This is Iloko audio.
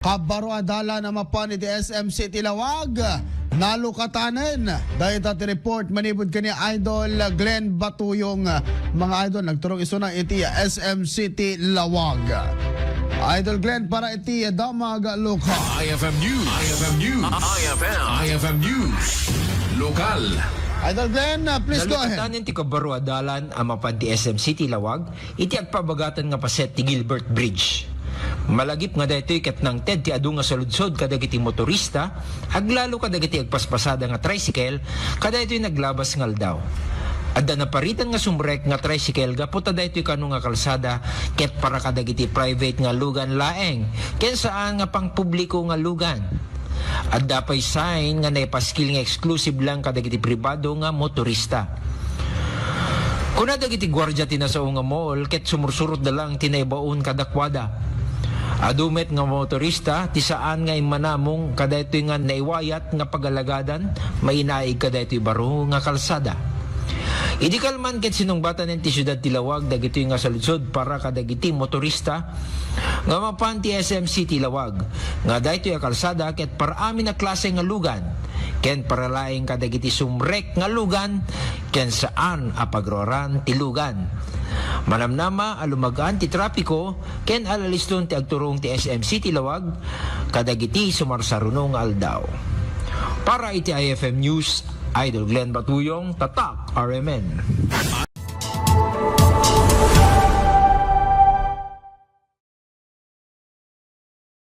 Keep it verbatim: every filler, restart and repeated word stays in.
Kabaro a dalan a mapan iti S M City Lawag, nalukatanen. Dayta ti report manipud ken ni Idol Glenn Batuyong. Mga idol, nagturong isuna iti S M City Lawag. Idol Glenn, para iti Damag Lokal. I F M News. I F M News. I F M. I F M News. Lokal. Idol Glenn, uh, please go ahead. Nalukatanen ti kabaro a dalan a mapan ti S M City Lawag iti agpabagatan nga paset ti Gilbert Bridge. Malagip nga daytoy ket nangted ti adu nga saludsod kadagiti motorista, aglalo kadagiti agpaspasada nga tricycle, kadaytoy naglabas nga aldaw. Adda naparitan nga sumrek nga tricycle gapu ta daytoy kano nga kalsada ket para kadagiti private nga lugan laeng, ken saan nga pangpubliko nga lugan. Adda pay sign nga naipaskil nga exclusive lang kadagiti pribado nga motorista. Kuna dagiti guardia ti nasao nga mall ket sumursurotda lang ti naibaon kadakuada. Adu met nga motorista ti saan nga immanamong kadaytoy nga naiwayat nga pagalagadan mainaig kadaytoy baro nga kalsada. Idi kalman ket sinungbatanen ti siudad ti Lawag dagitoy nga saludsod para kadagiti motorista nga mapan ti S M City Lawag, nga daytoy a kalsada ket para amin a klase nga lugan, ken para laeng kadagiti sumrek nga lugan, ken saan a pagruaran ti lugan. Manamnama a lumagaan ti trapiko ken alaliston ti agturong ti S M City Lawag kadagiti sumarsaruno nga aldaw. Para iti I F M News, Idol Glenn Batuyong, Tatak R M N.